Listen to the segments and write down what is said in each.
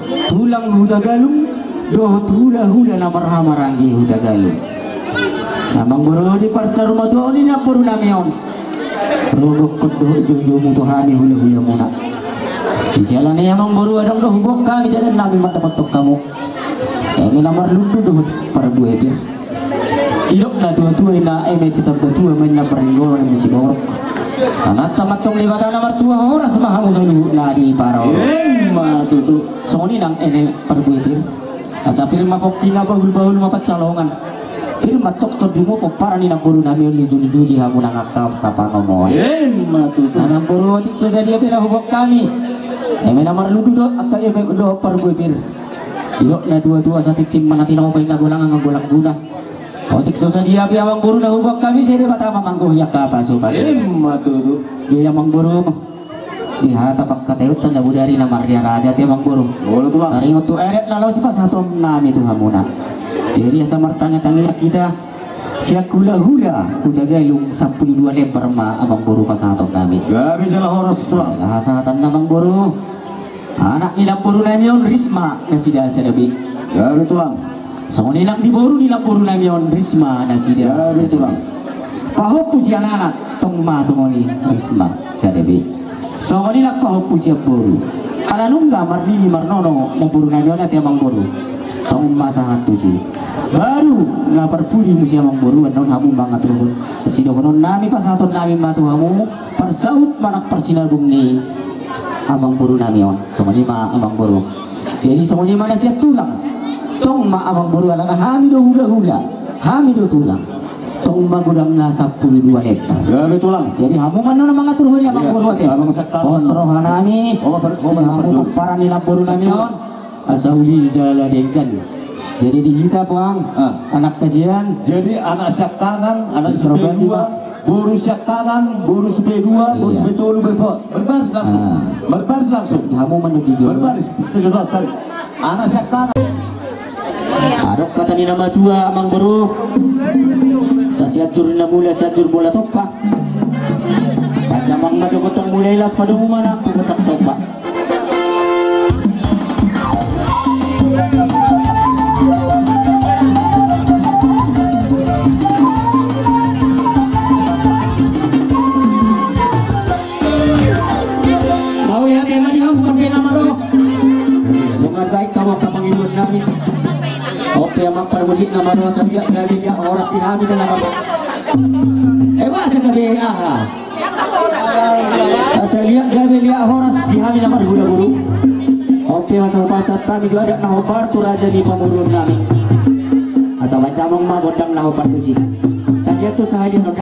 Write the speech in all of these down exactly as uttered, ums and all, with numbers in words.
Tulang Hutagalung dohot hulahula na marhahamaranggi Hutagalung. Amangboru, di parsaur matua on i namboru nami on. Rogokkon dohot joujoumu tu hami hulahulamuna. Di siala ni i amangboru, adong do huboan hami dalan nami mandapothon hamu. Eme na marlundu dohot parbue pir. Didok natuatua i ma, eme sitamba tua ma inna parlinggoman, eme siborok. Amanta ma antong Debata na martua, horas ma hamu saluhutna di parorot. Emma tutu. Songon i nang eme parbue pir. Asa pir ma pongki na bahulbahul ma pansalongan. Pir ma antong tondimo pomparan ni namboru nami on, lujuluju di hamu nang angka pangomoan. Emma tutu. Amangboru, otik so sadia pe na huboan hami. Eme na marlundu dohot angka eme dohot parbue pir. Didok natuatua, satintin ma na tinopa, inna golang anggo golang guna. Otik so sadia pe amangboru na huboan hami, sai Debata ma manggohi angka pasupasu. Emma tutu. Jadi amangboru, di hata pangkataion tanda bodari na marria raja te amangboru. Olo tulang. Taringot tu adat na laho sipasahaton nami tu hamuna. Jadi asa martangiangtangiang hita, sian hulahula Hutagalung sampulu dua lembar ma amangboru pasahaton nami. Gabe jala horas tulang. Jala hasahatan amangboru. Anak ni namboru nami on Risma nasida sada be. Gabe tulang. Songon i nang di boru ni namboru nami on Risma nasida. Gabe tulang. Pahompu sian anak tong ma songon i Risma sada be. Songon i nang pahompu sian boru. Ala nunga marnini marnono namboru nami on ate amangboru. Tong ma sahat tusi. Baru na parpudi muse amangboru, annon hamu mangaturhon. Sidohonon nami, pasahaton nami ma tu hamu parsaut manang parsinabung ni amangboru nami on. Songon i ma amangboru. Jadi songon i ma na sian tulang. Tong ma amangboru, alana hami do hulahula, hami do tulang. Tong ma godangna sampulu dua lembar. Gabe tulang. Jadi hamu ma annon mangaturhon i amangboru ate. Abang Sakta. Pos roha nami. Oma per-, oma di hamu parjolo. Pomparan ni namboru nami on. Asa uli jala denggan. Jadi di hita puang, ah, anak kasian. Jadi anak siangkangan, anak sipe dua, boru siangkangan, boru sipe dua, boru sipe tolu, berpo-, berbaris langsung. Ah. Berbaris langsung. Di hamu manuk di jolo. Berbaris, sebelas tadi. Anak siangkangan. Adong hata ni na matua, amangboru. Sa Sianjur Namula, Sianjur Bola Tompa. Pada mang majo gotong mulai las pada mumana, tu gotong sompa. Mauliate ma di hamu, pande na malo. Nunga baik hamu angka pangidoan nami. Ope amang parmusik na malo, asa liat gabe liat horas di hami na malo. Eh, masa gabe aha? Asa liat gabe liat horas di hami na marhula boru. Ope asa hupasahat hami jo adat na hombar tu raja ni pamoruon nami. Asa baen damang ma gondang na hombar tusi. Tadi tu sahali nonda.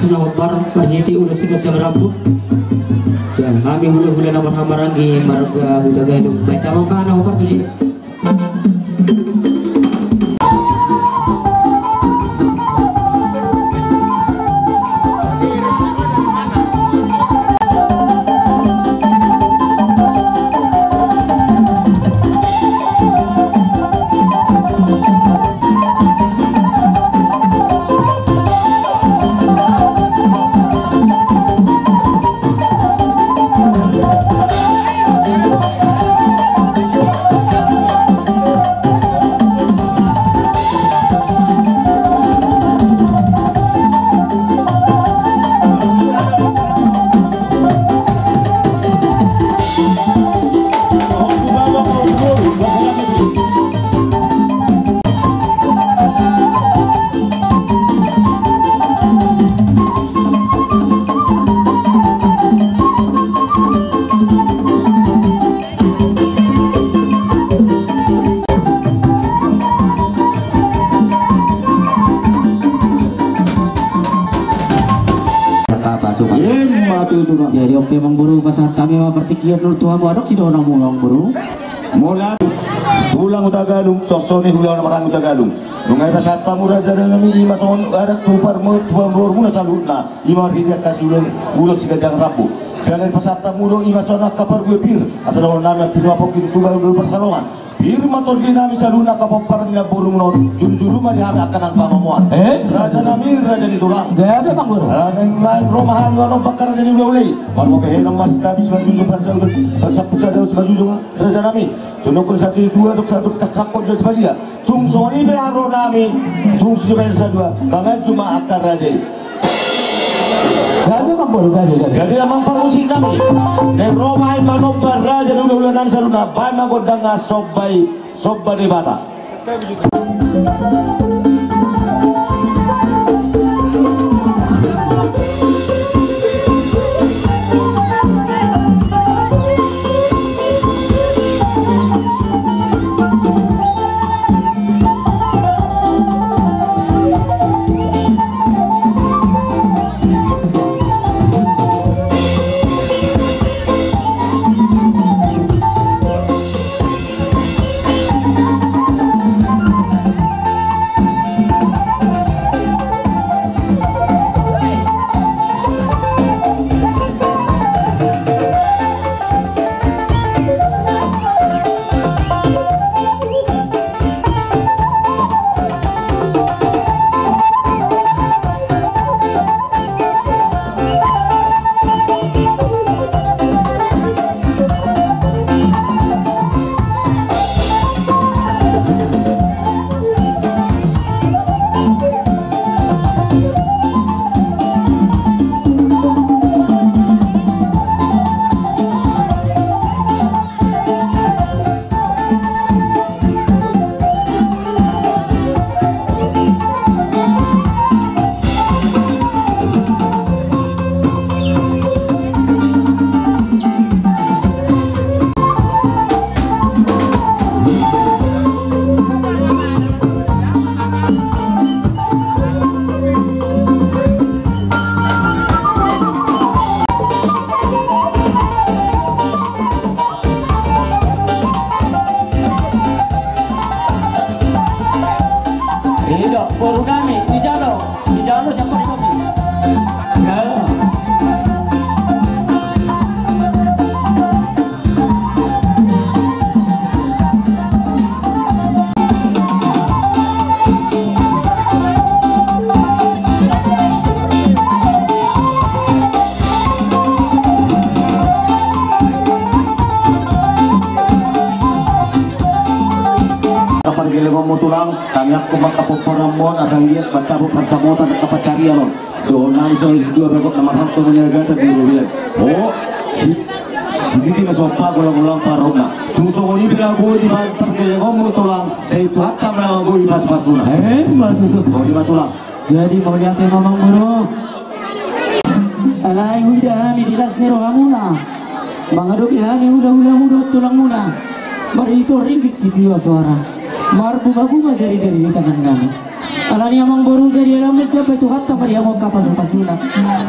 Na hombar marhite ulos siganjang rambu. Sian hami hulahula na marhahamaranggi marga Hutagalung. Baen damang ma na hombar tusi. Emma tutu, Tulang. Jadi oke, Amangboru, pasahat hami ma partingkian on tu hamu, adong sidohononmu, Amangboru? Mauliate, Tulang Hutagalung, suang songon i hulahula na marga Hutagalung. Nunga dipasahat hamu raja nami, i ma songon adat tu parboru, tu parboru muna saluhutna, i ma marhite angka siulos, ulos siganjang rambu. Jala dipasahat hamu do i ma songon angka parbue pir, asa dohonon nami pir ma pongki tu Tuban, Hutagalung, Parsalongan. Pir ma tondi nami saluhutna angka pomparan ni namboru muna on, julu-julu ma di hami angka nang pamomoan. Eh? Raja nami, raja ni tulang. Gabe, Amangboru. Ala naeng-naeng ro ma hami manomba angka raja ni hulahula i. Marhite hami ma sitabis manjujung, parsaulian, parsampusan daus manjujung, raja nami. Songon na sahat ni tua, tok sahat, tok tangkas, tok jala badia. Tung songon i pe haroronami, tung so baen satua, manganju ma angka raja i. Gabe, Amangboru, gabe, gabe. Jadi amang parmusik nami, naeng ro ma hami manomba raja ni hulahula nami saluhutna, baen ma gondang na somba i, somba Debata. Ido, boru nami, dijalo, dijalo siapa di kopi? Ya. Pargellengonmu tulang, tangiangkon ma angka pomparanmu on, asa anggiat mantap pansamotan angka pansarian on. Dohonon nami songon i, dua bagot na marhata maniagatan di robean. O, si, siliti na sompa, golang-golang parrobotna. Tung songon i pe na boi di pargellengonmu tulang, sai Tuhanta ma na boi pasu-pasuna. Emma tutu. Songon i ma tulang. Jadi mauliate ma Amangboru. Alai huida hami di las ni rohamuna mangadopi hami hulahulamuna dohot tulangmuna. Marhite ringgit sitio soara, marbunga-bunga jari-jari di tangan nami. Alani amangboru, jadi ala mungkin bai Tuhanta ma di hamu angka pasupasuna.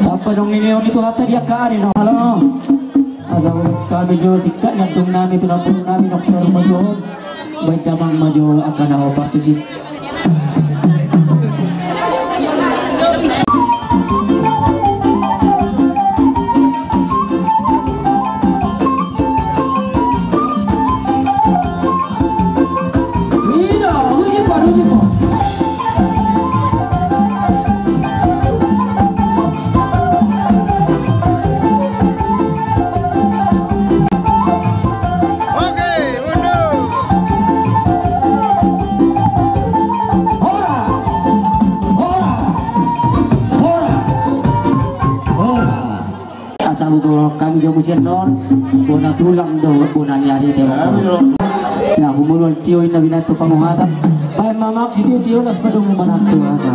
Tanpa dong ini on di Tuhanta di angka ari na. Halo. Asa ulos hami jo singkat ni antung nami tu nampung nami nok saru ma jo. Baik damang ma jo angka na opat tu si. Oke, mundur. Horas! Horas! Horas! Horas! Asa huboan hami jo muse annon, bona tulang dohot bona ni ari te. Amin. Nah, humunu tio inna binahen tu panguhatan. Baen ma amang sitio-tio las padomu manantu asa.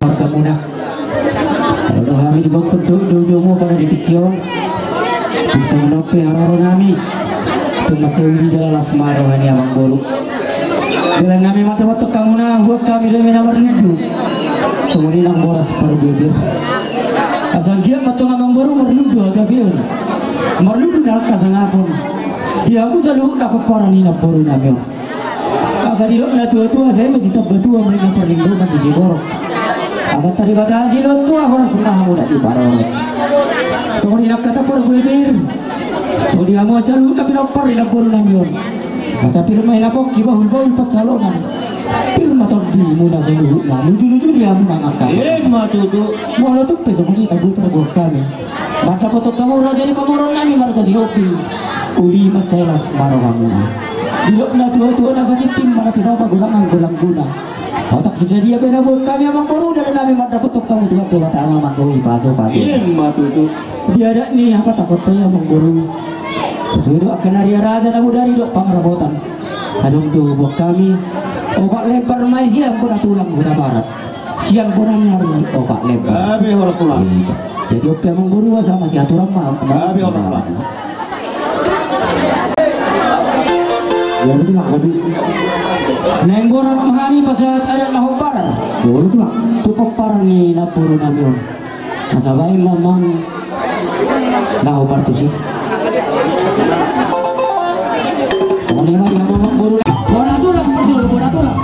Marga Muna. Olo hami di botton tu, tu, tu, mu pada di tingki on. Bisa manopi haroro nami. Tu macewi di jala las ma roha ni amangboru. Dalan nami mata botok hamu na, buat hami dame na marlundu. Songon i nang boras parbibir. Asa anggiat ma tong amangboru marlundu hagabeon. Marlundu na angka sangapon. Di hamu saluhut na pomparan ni namboru nami on. Asa didok na tua-tua, sai ma sitamba tua, muli na parlinggoman di siborok. Amanta Debata silehon tua, horas ma hamu na diparorot. Songon i nang hata parbibir. Songon i hamu saluhut na pinompar ni namboru nami on. Asa pir ma i na pongki, bahul-bahul pansalonan. Pir ma tondimuna saluhutna, luju-luju di hamu nang angka. Ima tutu. Molo tung pe songon i na botar buat hami. Mandapothon hamu raja ni pamoruon nami marga Sihombing. Uli mansai las ma rohamuna. Didok na tua-tua, na saginting ma na tinopa, golang anggo langguna. Otak so sadia pe na buat hami amangboru, dalan nami mandapothon hamu Tuhan Debata ma manggohi pasu-pasu. Ima tutu. Di adat ni hapatahonta i amangboru, sesuai do angka na ria raja na bodari dohot pangarapotan. Adong do buat hami opat lembar ma i sian bona tulang bona barat. Sian bona ni ari opat lembar. Gabe horas tulang. Iya. Jadi on pe amangboru, asa masiaturan ma. Gabe horas tulang. Iya, betul lah, gabe. Naeng borat ma hami pasahat adat na hombar. Iya, betul lah. Tu pomparan ni namboru nami on. Asa baen ma amang na hombar tusi. Songon i ma di hamu amangboru. Bona tulang, bona tulang.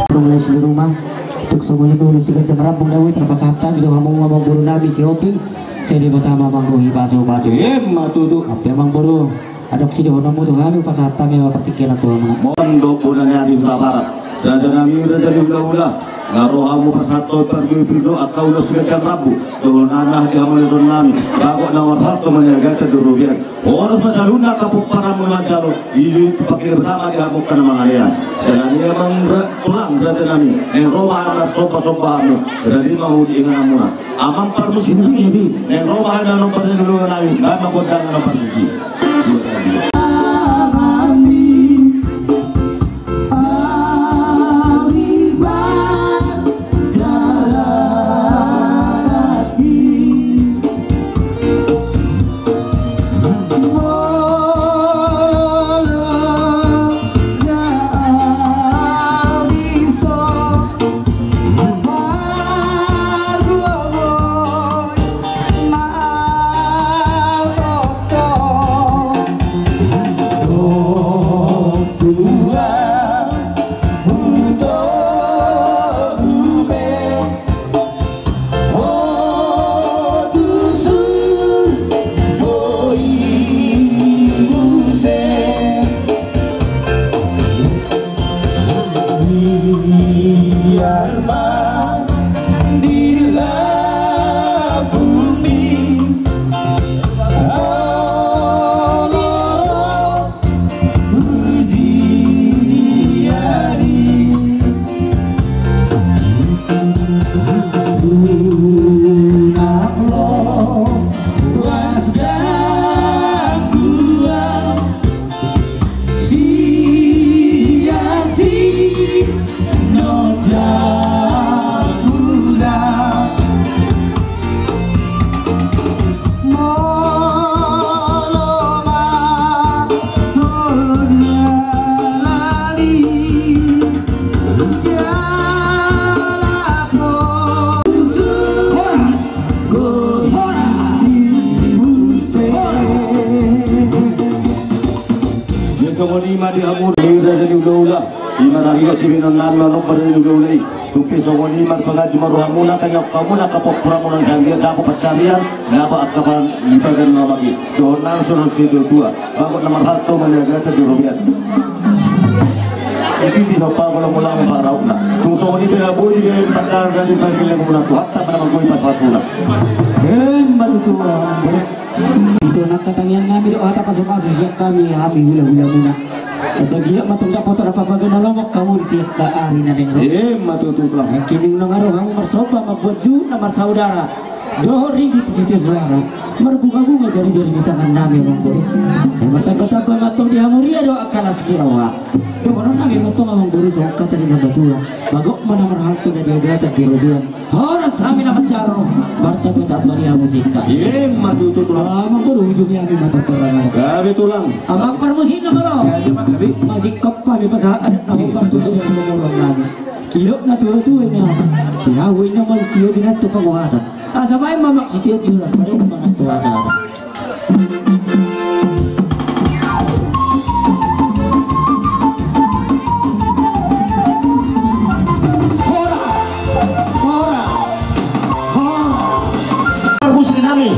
Adong lae sulu rumah. Tuk songon i tu ulos si ganjang rambu na ui tarpasahat hami do hamu amangboru nami Sihombing. Sai Debata ma manggohi pasu-pasu. Ima tutu. Ampe amangboru, adong sidohononmu tu hami, pasahat hami ma partingkian tu hamu. Mondok bona ni ari Hutabarat. Raja nami, raja ni hula-hula. Nga ro hamu pasahathon parbibir do angka ulos si ganjang rambu. Dohononna di hamu na didok nami. Bagot na marhalto maniagatan di robean. Horas ma saluhutna angka pomparanmu na manjalo, i do i tu pangkilap utama di hamu angka na mangalean. Siala ni i amang ra-, tulang raja nami, naeng ro ma hami marsomba-somba hamu, rade ma hu di ingananmuna. Amang parmusi, naeng ro ma hami manomba di lolo nami, baen ma gondang na parmusi. Dua kali. Songon i ma di hamu raja ni hulahula, i ma na ringas sibahenon nami manomba raja ni hulahula i. Tung pe songon i marpanganju ma rohamuna, tangiangkon hamu na kapopuramu na sanggiat dapot pansarian, dapot angka pangidoan na mangke. Dohonon nami songon sitaotua, bagot na marhalto ma niagatan di robean. Iti tinompa golanggolang pangarahutna. Tung songon i pe na boi dibahen pangkar dari pangkileng muna Tuhanta ma na manggohi pasupasuna. Emma tutu. Ito na angka tangiang nami dohot hata pasupasu sian hami, hami hulahulamuna. Asa giat ma tong dapotan na parbagabaga na lomo hamu di tiap ari na naeng ro. Emma tutu. Nangkining nunga ro hamu marsomba mambuat juhut na marsaudara dohot ringgit sitio suara. Marbungabunga jarijari di tangan nami amangboru. Sai martambatamba ma tong di hamu ria dohot angka las ni roha. Dohonon nami ma tong amangboru songon hata ni natua-tua. Bagot ma na marhalto na niagatan di robean. Horas hami na manjalo, martambatamba di hamu singkat. Emma tutu tulang. Amangboru, ujung i hami ma tong parangan. Gabe tulang. Amang parmusik na molo. Masingkop hami pasahat adat na hombar tu tulang na molo nami. Idok na tuatua i na. Tinahu i na molo tio di na tu pangohatan. Asa baen ma amang sitio tio las baen ma na tuasa. Hora! Hora! Hora! Musik nami.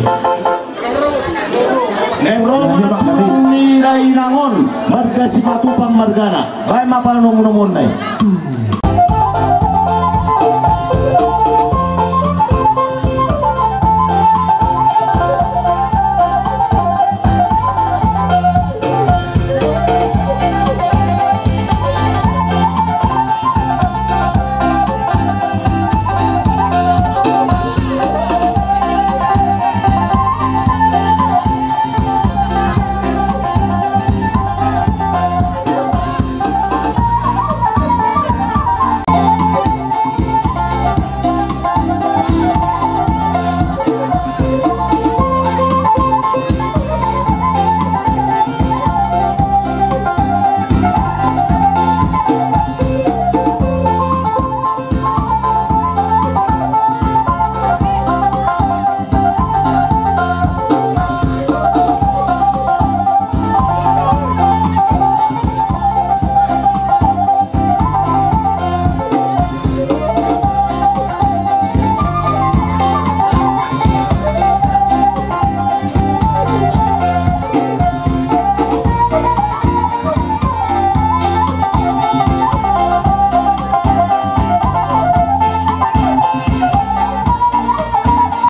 Naeng ro ma na tulang ni dainang on, marga Simatupang margana. Baen ma panomunomuonna i.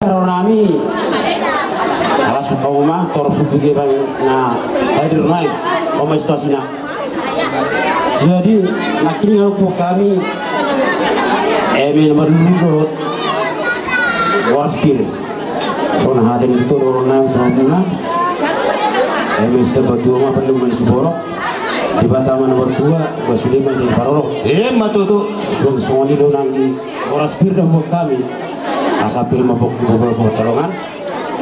Ro nami ala suka uma torop suka ge na hadir nai oma istasina. Jadi nangkining nunga ro hami eme na marlulu dohot horas pir. Songon hata ni tutu dohonon nami tu hamuna. Eme sitamba tua ma pallung ma ni siborok. Debata ma na martua, ba sude ma na parorot. Emma tutu. Songon i do nang di horas pir do buat hami. Asa pir ma pok pok pok calongan.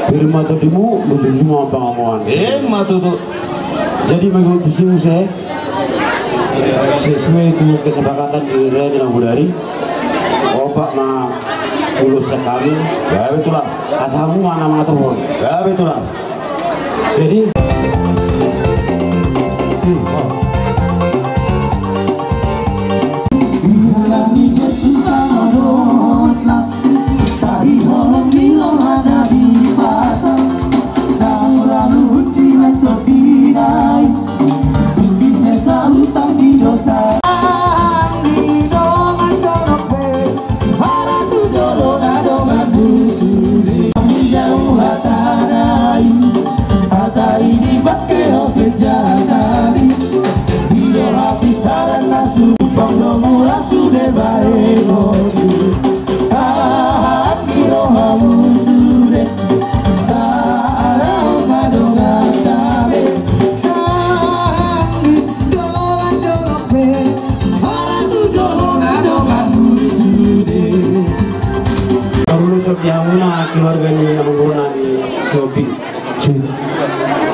Pir ma tondimu, bujur juma pangamoan. Emma tutu. Jadi mengikuti si Muse sesuai tu kesepakatan di raja na bodari. Opat ma ulos sekali. Gabe tulang. Asa hamu ma na mangaturhon. Gabe tulang. Jadi. Ihulang ni Jesus tano dohot na. Tahi holong ni rohana dipasang. Naung ra luhut di na tondi nai. Dung disesa utang ni dosa. Anggi dongan jonok be. Hara tu jolo na dongan musu de. Jauh hata nai. Hata i dibangke ho senjata i. Di do habis taran na sumpang do mura sude baen on. Tahan di rohamu sude. Tahan roha dongan tabe. Tahan di dongan jonok be. Hara tu jolo na dongan musu de. Parulu sopi hamuna keluarga ni amangboru nami sopi.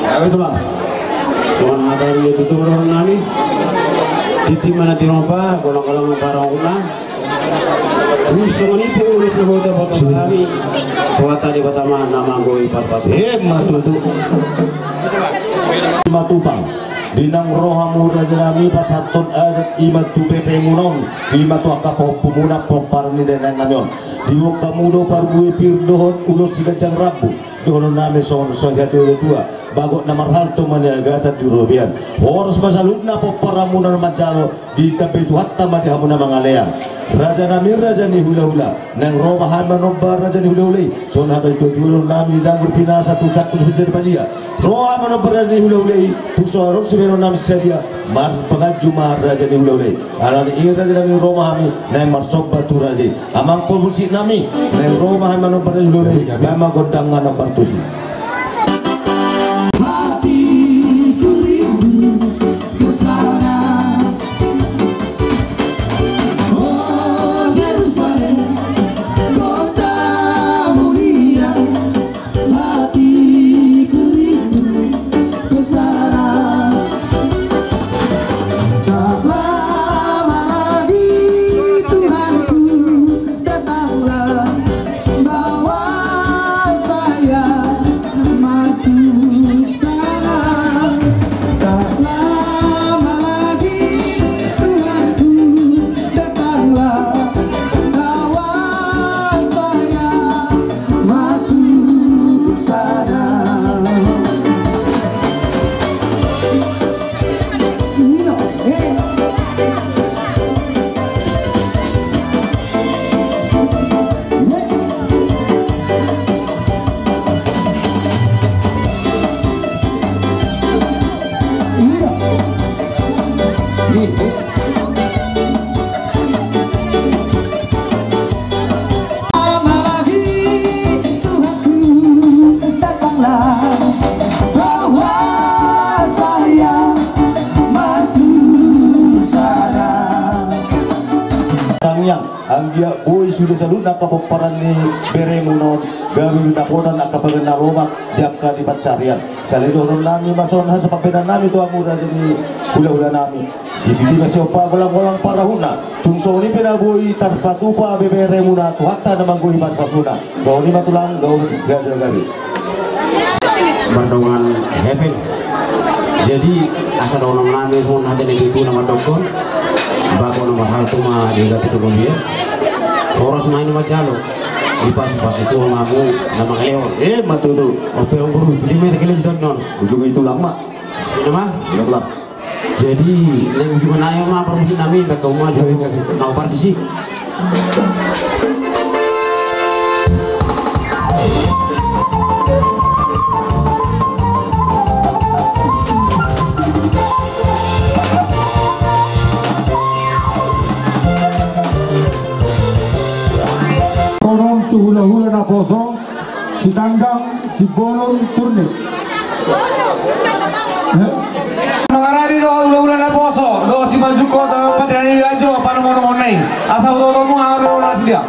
Gabe tulang. Songon hata ni tutu dohonon nami. Titi ma na tinompa, golanggolang ma pangarahutna. Terus songon i pe ulos na boi taboto hami. Tuhanta Debata ma na manggohi pasupasu. Emma tutu. Simatupang. Di naung ro hamu raja nami pasahathon adat i ma tu beremuna on, i ma tu angka pahompumuna pomparan ni dainang nami on. Didok hamu do parbue pir dohot ulos siganjang rambu. Dohonon nami songon so hata ni natua-tua, bagot na marhalto ma niagatan di robean. Horas ma saluhutna pomparanmuna na manjalo, ditambai Tuhanta ma di hamu na mangalean. Raja nami raja ni hulahula, naeng ro ma hami manomba raja ni hulahula i. Songon hata ni natua-tua dohonon nami, danggur pinasa tu sangkut tu pinjani badia. Ro hami manomba raja ni hulahula i, tung so adong sibahenon nami sadia, marpanganju ma raja ni hulahula i. Alani i raja nami ro ma hami, naeng marsomba tu raja i. Amang polmusik nami, naeng ro ma hami manomba raja ni hulahula i, bahen ma gondang na partusi. Hatiku rindu ke sana, oh Jerusalem, kota mulia. Hatiku rindu ke sana. Tak lama lagi Tuhanku datanglah, bawa saya masuk sana. Tak lama lagi Tuhanku datanglah, bawa saya masuk sana. Ini dong, eh. Ini dong. Ini. Lama lagi Tuhanku datanglah, bawa saya masuk sana. Tangiang, anggiat boi sude saluhutna angka pomparan ni beremuna on, gabe dapotan angka panggabean na lomak di angka di pansarian. Salelengi dohonon nami ma songon hata pambahenan nami tu hamu raja ni hulahula nami. Sititi ma siompa, golang-golang parahutna. Tung songon i pe na boi tarpatupa be beremuna, Tuhanta na manggohi pasu-pasuna. Songon i ma tulang, gabe gabe. Mardongan hepeng. Jadi asa dohonon nami songon hata ni natua-tua na mandokkon, bagot na marhalto ma niagatan di robean. Horas ma i na manjalo, dipasu-pasu Tuhan hamu na mangalehon. Eh, ma tutu. Ope, ope, di mete kele jidon non. Ujung i tulang ma. Ini ma. Tulang, tulang. Jadi naeng ujung nai ma parmusik nami, bahen hamu ma jo na parmusik. Dohonon tu hulahula naposo. Sitanggang, Sibolon, Turnip. Mangaradi do hulahula naposo dohot Simanjukota, pande nai, ajo panomunomu nai. Asa hutoto hamu aha do na sadia.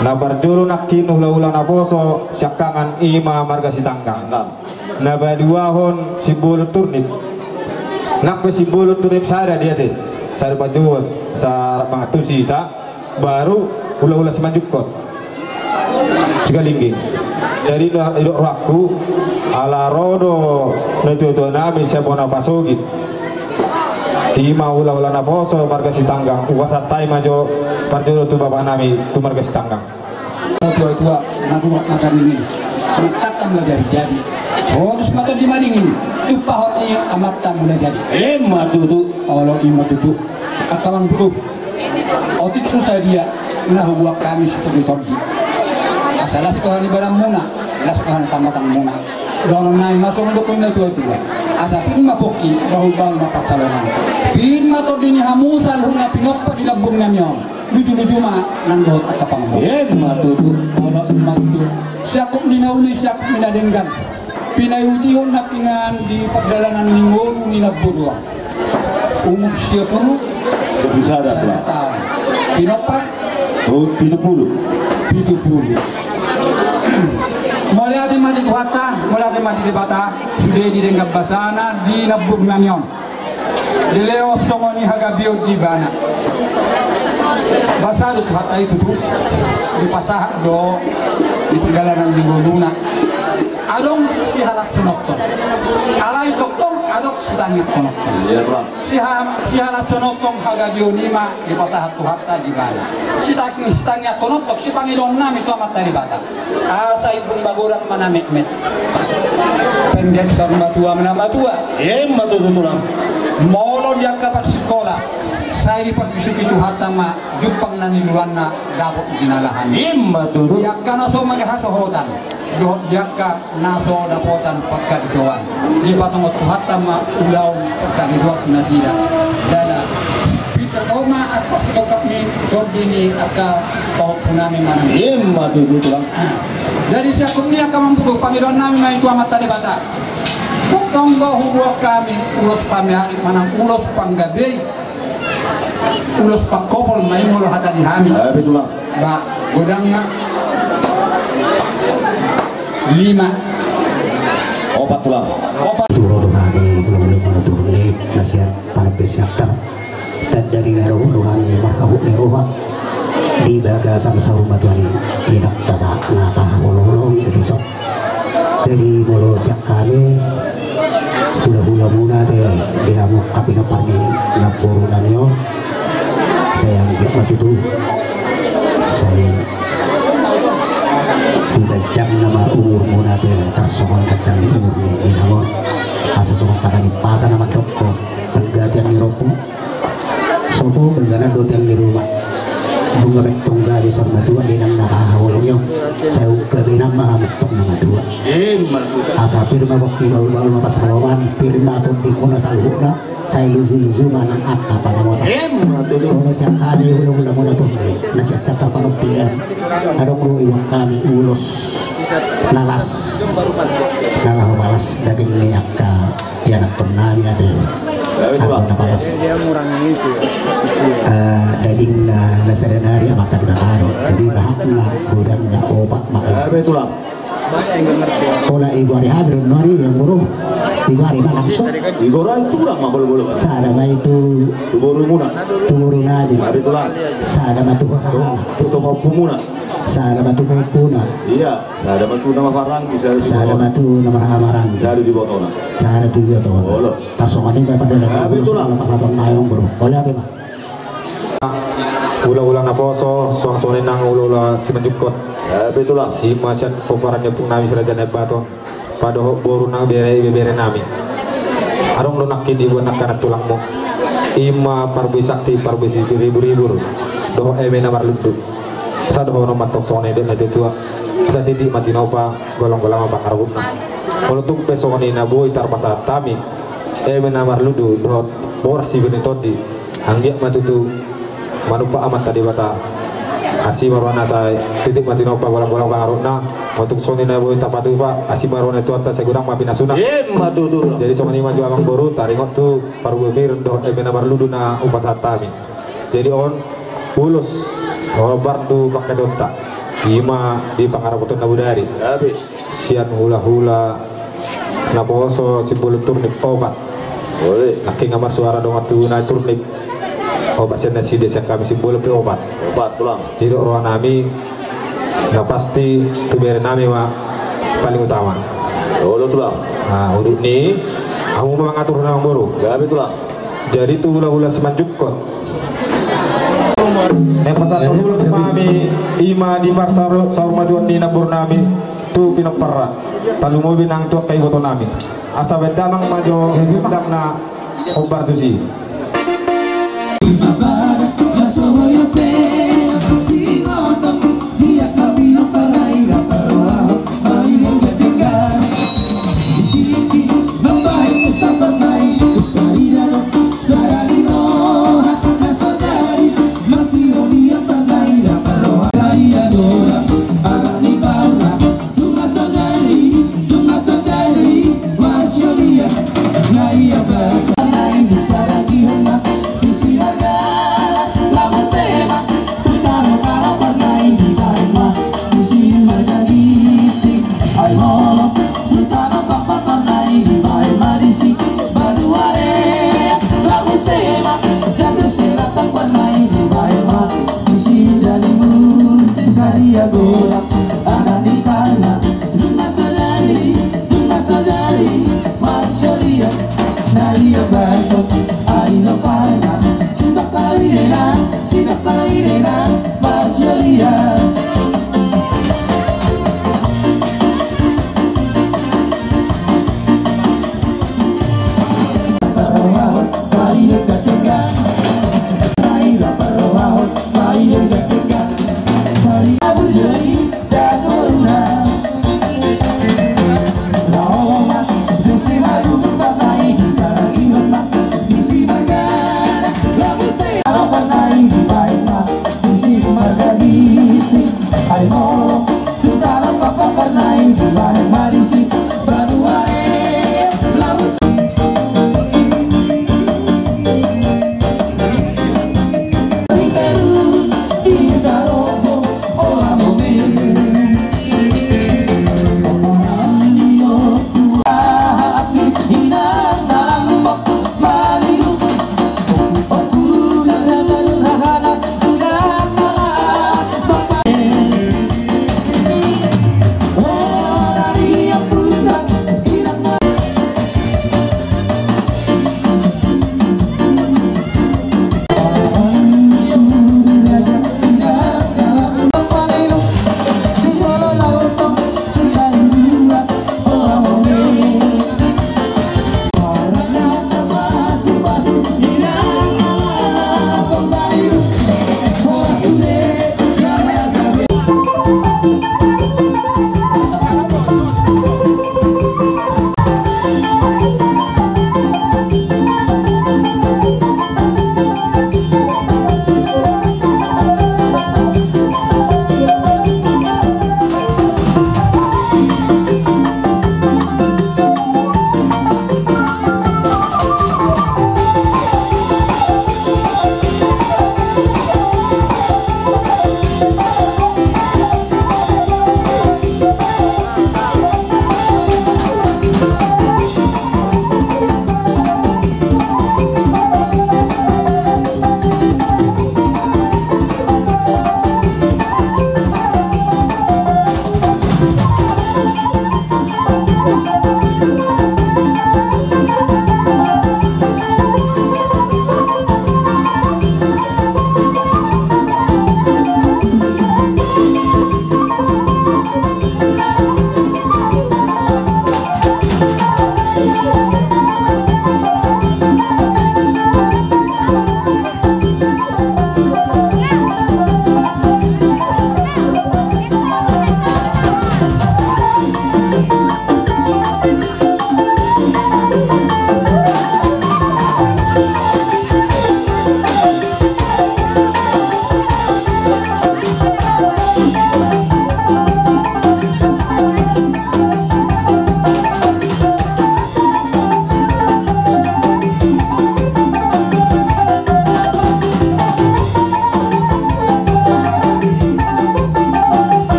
Na parjolo nangkin hulahula naposo siangkangan i ma marga Sitanggang. Na paduahon Simbolon Turnip. Nang pe Simbolon Turnip sada dia te. Sada pajuon, sada mangantusi ta. Baru hulahula Simanjungkot. Sigalingging. Jadi na idok rohangku, ala ro do natuatua nami sian bona pasogit. I ma hulahula naposo marga Sitanggang, hupasahat hami ma jo parjolo tu bapa nami tu marga Sitanggang. Natuatua, natuatua nangkin i. Amanta Mulajadi. Torus ma tondi madingin, tumpahon ni amanta Mulajadi. Ima tutu. Olo ima tutu. Angka amang boru, otik so sadia na hubuat hami sitondi-tondi. Asa las do hanibaranmuna, las do hanitambatangmuna. Dohonon nami ma songon didok ni natuatua. Asa pir ma pongki, bahulbahul ma pansalongan. Pir ma tondi ni hamu saluhutna pinompa di lambung nami on. Lujuluju ma nang dohot angka pangboru. Ima tutu. Olo ima tutu. Siangkup ni na uli, siangkup ni na denggan. Pinaihutihon nangkiningan di pardalanan ni ngolu ni namboru on. Umur sia pulu. Sia pulu sada, Tulang. Sada taon. Pinompa? Oh, pitu pulu. Pitu pulu. Mauliate ma di Tuhanta, mauliate ma di Debata, sude didenggan basana di namboru nami on. Dilehon songon i hagabeon di ibana. Basa do Tuhanta i tutu, dipasahat do di pardalanan ni ngoluna. Adong sihalashononhon. Alai tongtong adong sitangianghononhon. Iya, Tulang. Siha-, sihalashononhon hagabeon i ma dipasahat Tuhanta di ibana. Sitang-, sitangianghononhon, sipangidoan nami tu Amanta Debata. Asa Ipung Bagodang ma na metmet. Pengkek saur matua ma na matua. Ima tutu, Tulang. Molo di angka parsikola, sai diparbisuhi Tuhanta ma jumpang na niuluanna, dapot ginalahan. Ima tutu. Di angka na so mangke hasohotan, dohot di angka na so dapotan pangkatitoan, dipatongon Tuhanta ma ulaon pangkatitoan tu nasida. Jala pintor do ma angka sitongkap ni tondi ni angka pahompu nami manang. Ima tutu, Tulang. Jadi siangkup ni angka amang boru, pangidoan nami ma i tu Amanta Debata. Tongtong do hubuat hami ulos pamehari manang ulos panggabei, ulos pangkopol ma i molo hata di hami. Gabe, Tulang. Ba, godangna lima. Opat, Tulang. Opat. Turu do hami, hulahula muna turu ni, na sian Panambe Siantar. Tanda ni na ro do hami marhabot ni roha di bagasan saur matua ni inanta na tahaholonghon i dison. Jadi molo sian hami hulahula muna te di hamu angka pinompar ni namboru nami on, sai anggiat ma tutu sai tu ganjang nama umur muna te tarsongon ganjang ni umur ni inang on. Asa songon hata ni pasa na mandokkon, panggantian ni rompu sopo, pangganan do tiang ni ruma. Dung gabe tong gabe saur matua inang na hahaholongi on, sai ungkap inang ma hamu tong na matua. Asa pir ma pongki, bahulbahul ma pansalongan, pir ma tondimuna saluhutna, sai lujuluju ma nang angka panamotan. Molo sian hami hulahula muna tondimuna na sian Siantar Panambe, adong do iboan hami ulos na las, na laho palas daging ni angka ianakhon nami ate. Angka na palas, eh, dagingna na sada nari Amanta Debata do. Jadi bahatna godangna opat ma. Gabe, Tulang. Pola igoari hami do nari, amang boru. Igoari ma langsung. Igoari, Tulang, ma bolobolo. Sada ma i tu, tu boru muna. Tu boru nami. Gabe, Tulang. Sada ma tu hahana. Tu, tu pahompu muna. Sada ma tu pahompuna. Iya, sada ma tu na marhahamaranggi, sada tu ibotona. Sada ma tu na marhahamaranggi. Sada tu ibotona. Sada tu ibotona. Olo. Tarsongon i ma pardalanan. Gabe, Tulang. Pasahaton nai, amang boru. Olo, ate ma. Hulahula naposo, suang songon i nang hulahula Simanjungkot. Gabe, Tulang. I ma sian pomparan ni ompung nami si Raja Nabaton. Padohot boru nang bere, ibebere nami. Adong do nangkin iboan angka nantulangmu. I ma parbue sakti, parbue siribur-ribur. Dohot eme na marlundu. Asa dohonon ma tong songon i didok ni natuatua. Asa tintin ma tinopa, golanggolang ma pangarahutna. Molo tung pe songon i na boi tarpasahat hami eme na marlundu dohot boras sibir ni tondi, anggiat ma tutu manumpak Amanta Debata. Asi ma rohana, sai tintin ma tinopa, golanggolang pangarahutna. Molo tung songon i na boi tapatupa, asi ma roha ni Tuhanta, sai godang ma pinasuna. Ima tutu. Jadi songon i ma jo, amang boru, taringot tu parbue pir dohot eme na marlundu na hupasahat hami. Jadi on ulos hombar tu pangkataionta. Ima di pangarapotonna bodari. Gabe. Sian hulahula naposo simbolo turnip opat. Oi. Nangkin nga marsuara dongan tubu nai turnip opat sian nasida, sian hami simbolo pe opat. Opat, Tulang. Jadi rohanami na pasti tu berenami ma paling utama. Olo, Tulang. Nah, udut ni, hamu ma mangatur, Amangboru. Gabe, Tulang. Jadi tu hulahula Simanjungkot. Naeng pasahathon ulos ma hami, ima di parsaur-, saurmatuaon ni namborunami tu pinomparna. Tarlumobi nang tu angka ibotonami. Asa baen damang ma jo gondangna hombar tusi.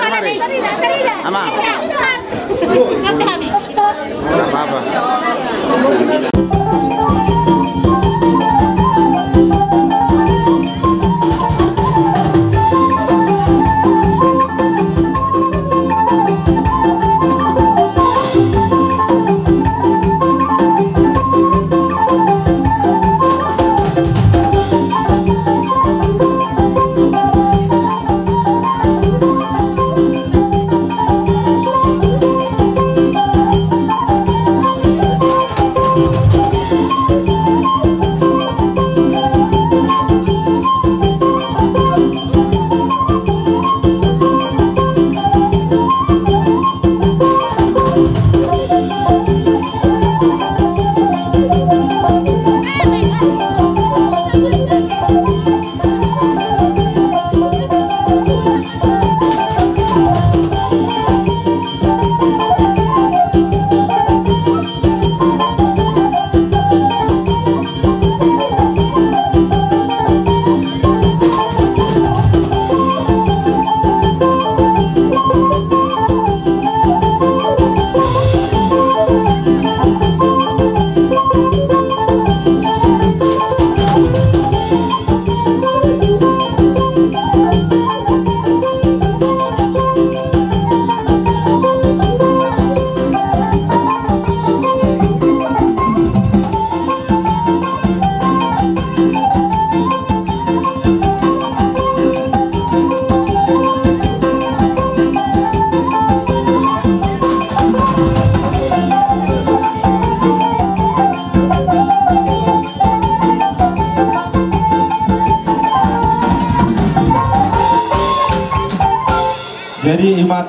Mari. Ama. Nggak apa-apa. Jadi ima.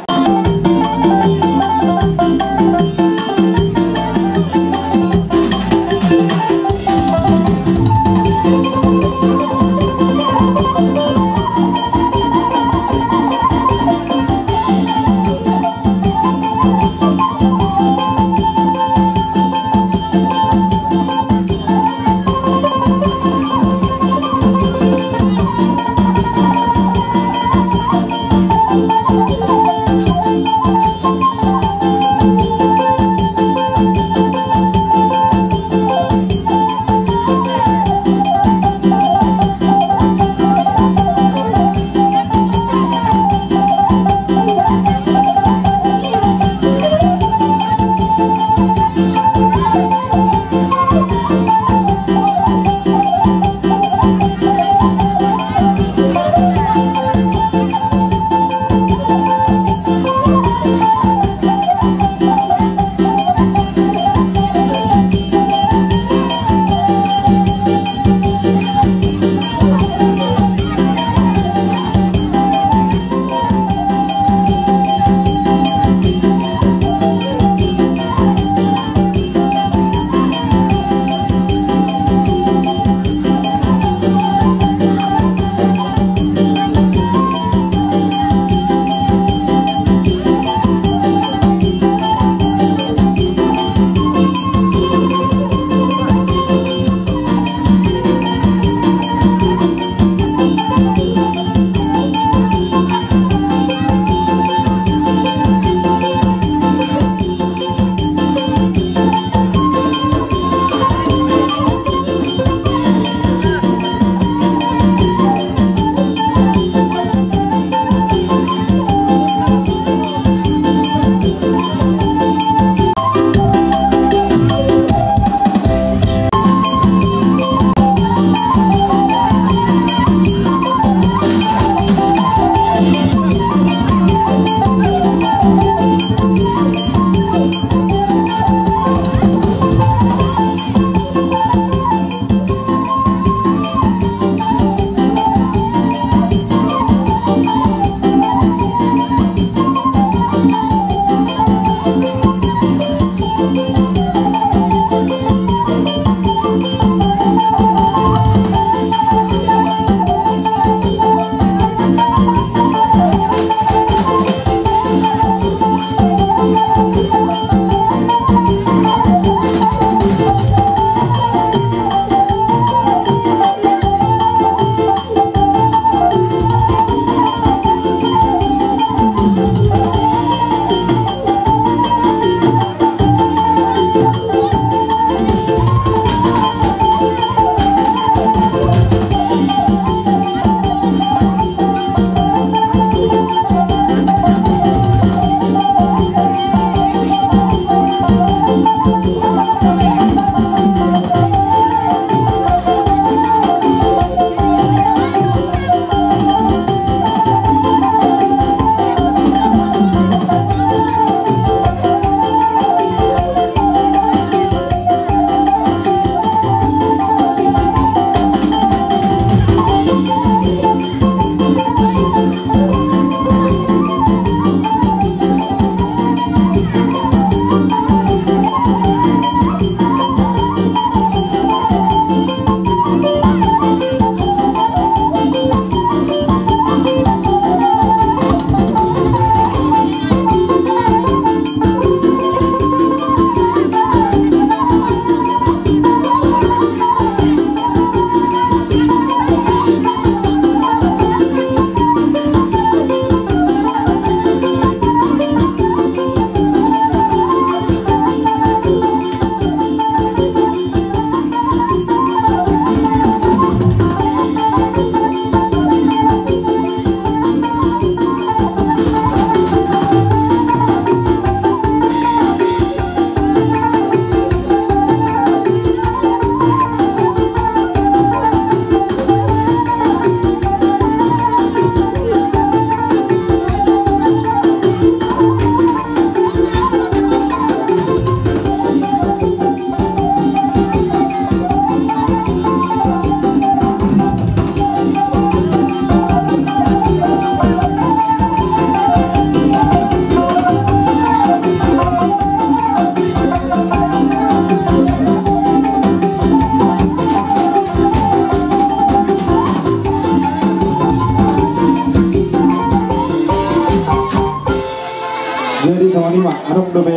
Jadi songon i ma, adong dope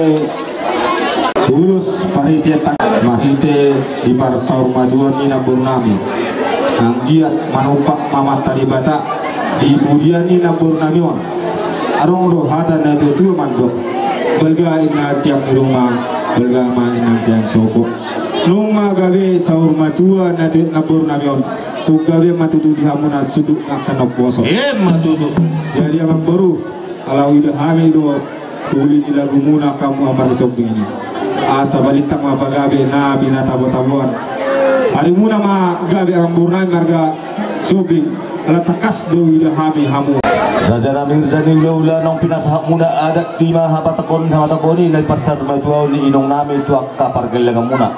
ulos parhitean tang-, marhite di parsaurmatuaon ni namboru nami. Anggiat manompak ma amanta Debata di pudian ni namboru nami on. Adong do hata na tuatua mandok: Balga inna tiang ni ruma, balga ma inna tiang sopo. Nunga gabe saurmatua na tu-, namboru nami on, tung gabe ma tutu di hamuna sundut na angka na umposo. Emma tutu. Jadi amangboru, ala huida hami do uli ni lagumuna hamu amang Sihombing i, asa balintang ma pagabe na pinatabataboan. Arimuna ma gabe amangboru nami marga Sihombing, ala tangkas do huida hami hamu. Raja nami, raja ni hulahula, naung pinasahatmuna adat, ima habatahon, habatahon i na di parsaurmatuaon ni inong nami tu angka pargellengonmuna.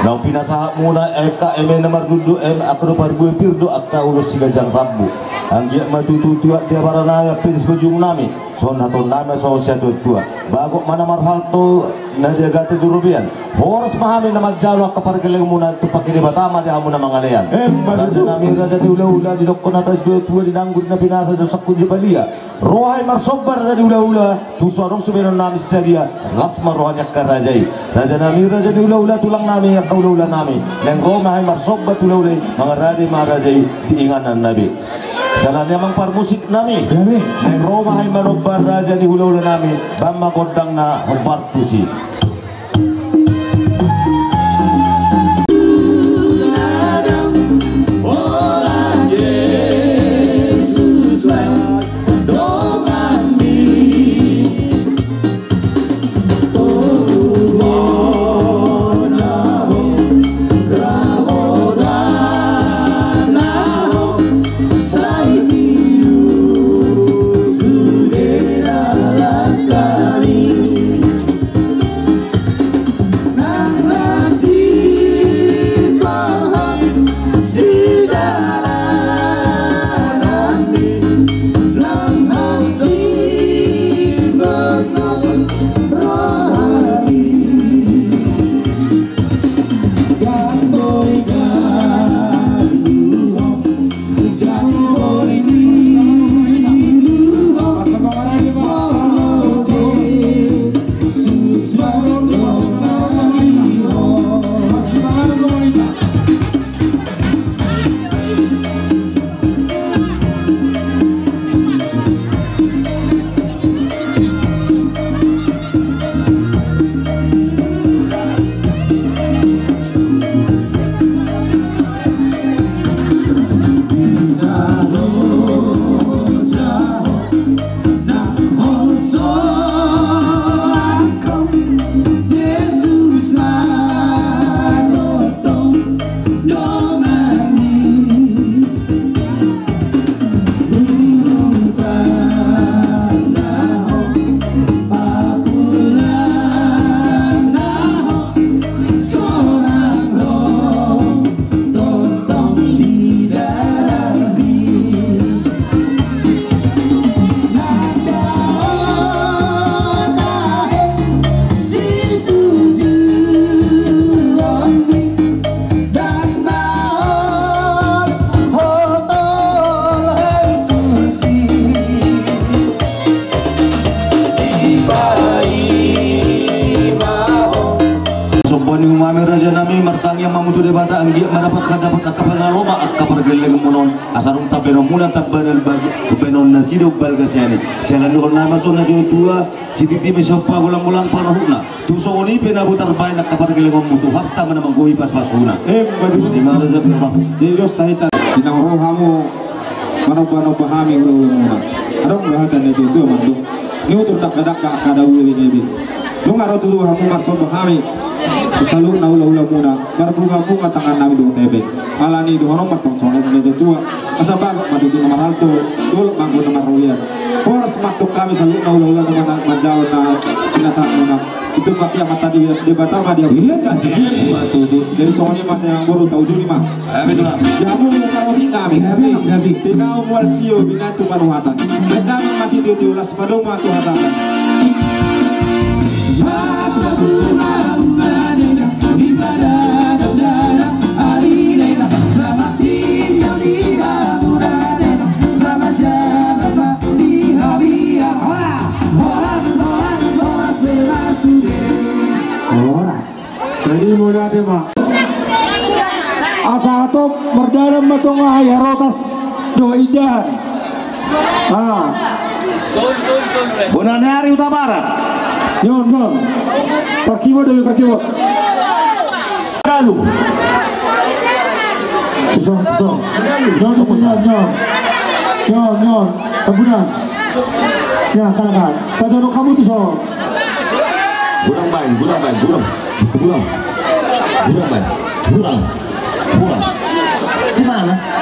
Naung pinasahatmuna, M K M na mardut do, M K do parbue pir do angka ulos siganjang rambu. Anggiat ma tutu tuat di abara nami, ampe di sibujung nami. Songon hata nami, songon siatuatua. Bagot ma na marhalto, na di agate tu robean. Horas ma hami na manjalo angka pargellengonmuna, tumpak ni Debata ma di hamu na mangalean. Emma tutu. Raja nami, raja ni hulahula, didokkon hata ni situatua, di nanggur na pinasa, di sangkut di balia. Roha i marsomba raja ni hulahula, tung so adong sude baenon nami sadia, las ma roha ni angka raja i. Raja nami, raja ni hulahula, tulang nami, angka hulahula nami. Naeng ro ma hami marsomba tu hulahula i, mangarade ma raja i di inganan na be. Siala ni amang parmusik nami. Naeng ro ma hami manomba raja ni hulahula nami, bahen ma gondang na hombar tusi. Somba ni umami raja nami, martangiang ma hamu tu Debata, anggiat ma dapot, dapot angka pangaloma angka pargellengonmuna on, asa dung tamba baenonmuna, tamba baenon nasida umbalga sian i. Siala ni dohonon nami ma songon na tuatua, sititi ma siompa, golang-golang pangarahutna. Tung songon i pe na boi tarbaen angka pargellengonmu, Tuhanta ma na manggohi pasu-pasuna. Emma tutu. Ima raja, ima. Jadi dos tahita. Di na ro hamu manomba-nomba hami hula-hulamuna. Adong do hata ni tuatua mandok: Ni utur dangka-dangka angka dabu i, ni be. Nunga ro tutu hamu marsomba hami, saluhutna hula-hulamuna, marbunga-bunga tangan nami dohot epeng. Ala ni dohonon ma antong songon i na tuatua. Asa bagot ma tutu na marhalto, dolok ma anggo na marrobean. Horas ma antong hami saluhutna hula-hula na mana-, manjalo na pinasahatmuna. Itupa ia mata di Debata ma dia. Iya, kan? Iya, betul. Jadi songon i ma, amangboru, taujungi ma. Gabe, tulang. Di hamu parmusik nami. Gabe, gabe. Tinahu mual tio, binantu panuhatan. Damang masitio-tio, las padomu ma tu hasapan. Selamat tinggal di hamu, Dade. Selamat jalan, Pak, di Habia. Horas, horas, horas. Ima na ate ma. Asa hatop mardalan ma tonga, ai harotas dohot indahan. Ah. Bona ni ari Hutabarat. Nyon, nyon. Parkibot do, parkibot. Galu. Tuson, tuson. Nyon, nyon, nyon. Nyon, nyon. Tambunan. Ya, silakan. Pajonok hamu tuson. Godang baen, godang baen, godang. Godang. Godang baen. Godang. Godang. Di mana?